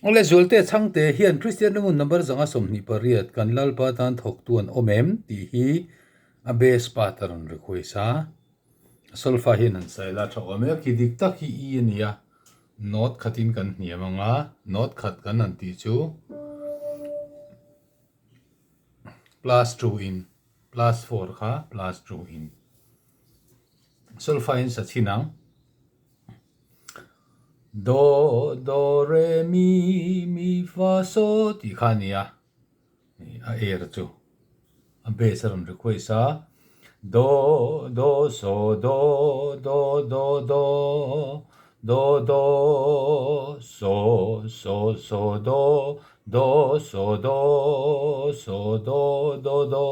Awle Zualte Chhangte hian Kristian ringun number 128 kan Lalpa tan thawktu an awm em tih hi a base part a rawn request a. Solfa hian han sawi la tha awm e, khi dik tak hi E a ni a, note khatin kan hniam ang a, note khat kan han tih chu plus 2 in plus 4 kha plus 2 in solfa in sa chhin ang. Do, do, re, mi, mi, fa, so tih kha a ni a, a air chu a bass a rawn request a, do, do, so, do, do, do, do, do, do, so, so, so, do, do, so, do, so, do, do, do,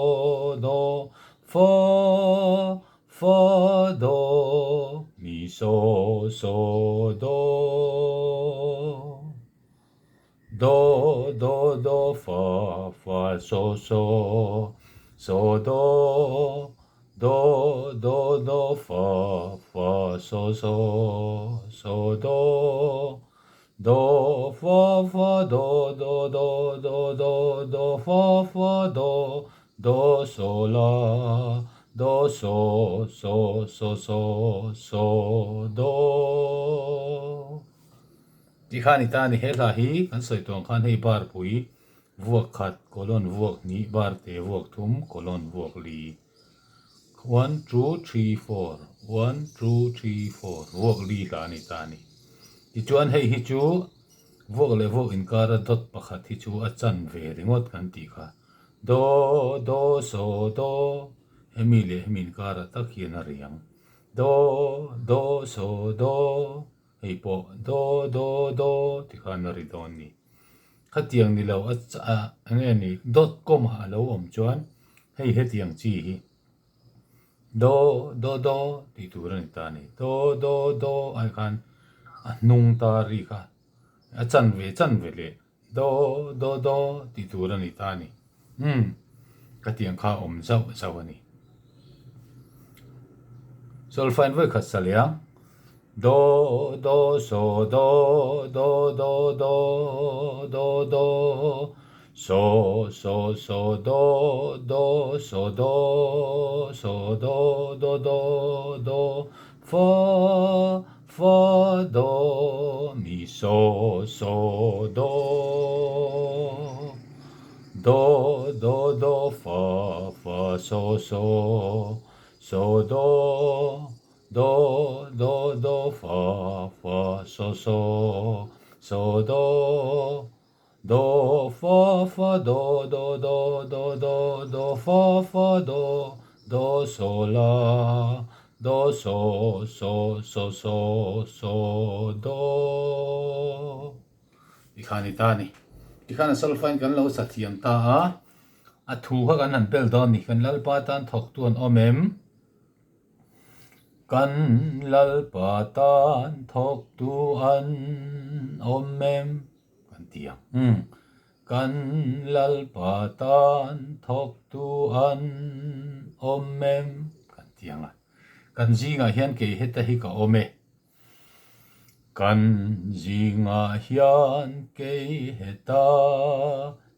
do, fa, Fa do mi so so do Do do do fa fa so so so do Do do do fa fa so so so do Do fa fa do do do do do do fa fa do Do so la do so so so so so do. Ti khan i ta a ni he hla hi kan sawi tuang khan hei bar pui vuak khat colon vuak hnih bar te vuak thum colon vuak li one two three four one two three four vuak li hla a ni ta a ni. Tichuan hei hi chu vuak leh vuak inkara dot pakhat hi chu a chan ve ringawt kan tih kha. Do, do, so, do, hemi leh hemi inkarah tak hian a ri ang. Do, do, so, do, hei pawh do, do, do ti khan a ri dawn ni. Khatiang ni lo a eng nge ni dot com ah a lo awm chuan hei hetiang chi hi do, do, do tih tur a ni ta a ni. Do, do, do ai khan a hnung ta ri kha a chanve chanve leh Do, do, do tih tur a ni ta a ni. Umm, ka tiang kha awm zauh zauh a ni. Solfain vawi khat sa leh ang. Do, do, so, do, do, do, do, do, do, so, so, so, do, do, so, do, so, do, do, do, do, fa, Fa do mi so so do Do do do fa fa so so so do Do do do fa fa so so so do Do fa fa do do do do do do fa fa do do so la do so so so so so do Tikhan i ta ni. Tikhan a solfa in kan lo sa thiam ta a, a thu kha kan han bel dawn ni. Kan Lalpa tan thawktu an awm em? Kan Lalpa tan thawktu an awm em? Kan ti ang. Umm. Kan Lalpa tan thawktu an awm em? Kan ti ang a. Kan zingah hian kei heta hi ka awm e. Kan zingah hian kei heta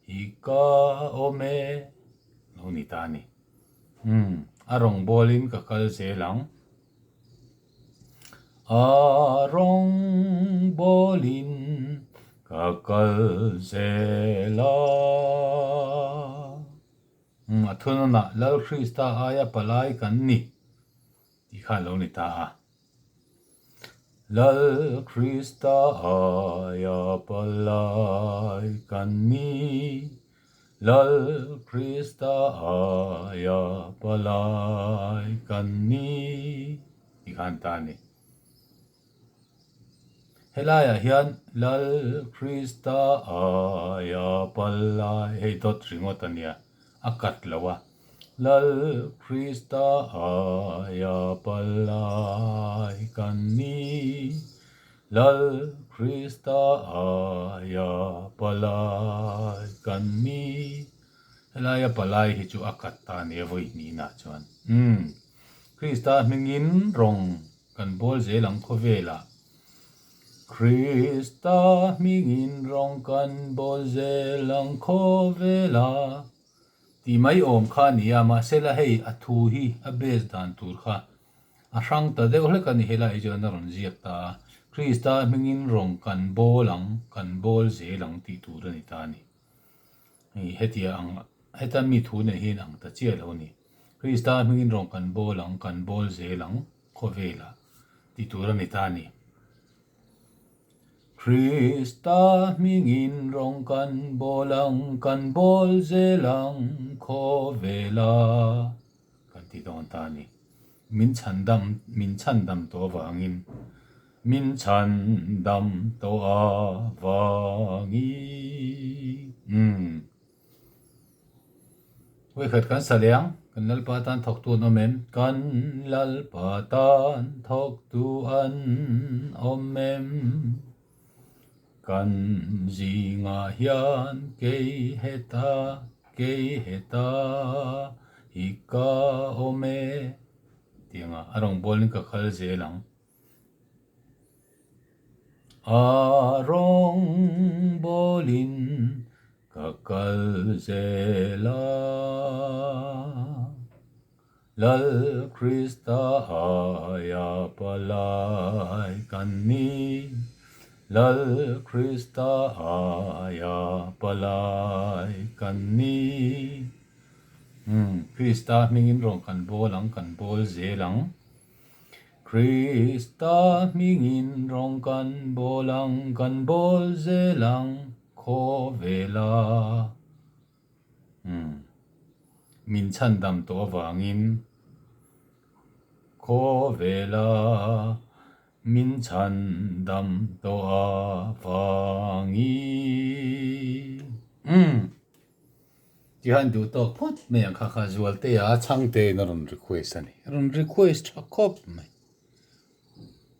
hi ka awm e. Lo ni ta a ni. Umm. A rawngbawlin ka kal zel ang. A rawngbawlin ka kal zel a. Umm, a thunawnah Lal Krista aia palai kan ni tih kha a lo ni ta a. Lal Krista aia palai kan ni, Lal Krista aia palai kan ni tih khan ta a ni. Helaiah hian Lal Krista aia palai hei dawt ringawt a nia, a kat lo a. Lal Krista aia palai kan ni, Lal Krista aia palai kan ni. Helaia palai hi chu a kat ta a nia vawi hnihna chuan. Umm. Krista hmingin rawng kan bawl zel ang khawvelah. Krista hmingin rawng kan bawl zel ang khawvela tih mai awm kha a ni a, mahsela hei a thu hi a base dan tur kha a hrang ta deuh hlek a ni helai hi chuan a rawn ziak ta a, Krista hmingin rawng kan bawl ang, kan bawl zel ang tih tur a ni ta a ni. Hei hetia ang heta mi thu nei hian ang ta chiah lo a ni. Krista hmingin rawng kan bawl ang, kan bawl zel ang khawvelah tih tur a ni ta a ni. Krista hmingin rawng kan bawl ang, kan bawl zel ang khawvelah kan ti dawn ta a ni. Min chhandam min chhandam tawh avangin min chhandam tawh avangin umm Vawikhat kan sa leh ang kan Lalpa tan thawktu an awm em? Kan Lalpa tan thawktu an awm em? Kan zingah hian kei heta, kei heta hi ka awm e tih anga a rawngbawlin ka kal zel ang. A rawngbawlin ka kal zel a. Lal Krista aia palai kan ni, Lal Krista aia palai kan ni. Umm, Krista hmingin rawn kan bawl ang, kan bawl zel ang. Krista hmingin rawn kan bawl ang, kan bawl zel ang, khawvela. Umm. Min chhandam tawh avangin khawvela min chhandam tawh avangin. Umm. Tihian duh tawk phawt mai ang kha kha Zualtea Chhangtein a rawn request a ni. A rawn request tha khawp mai.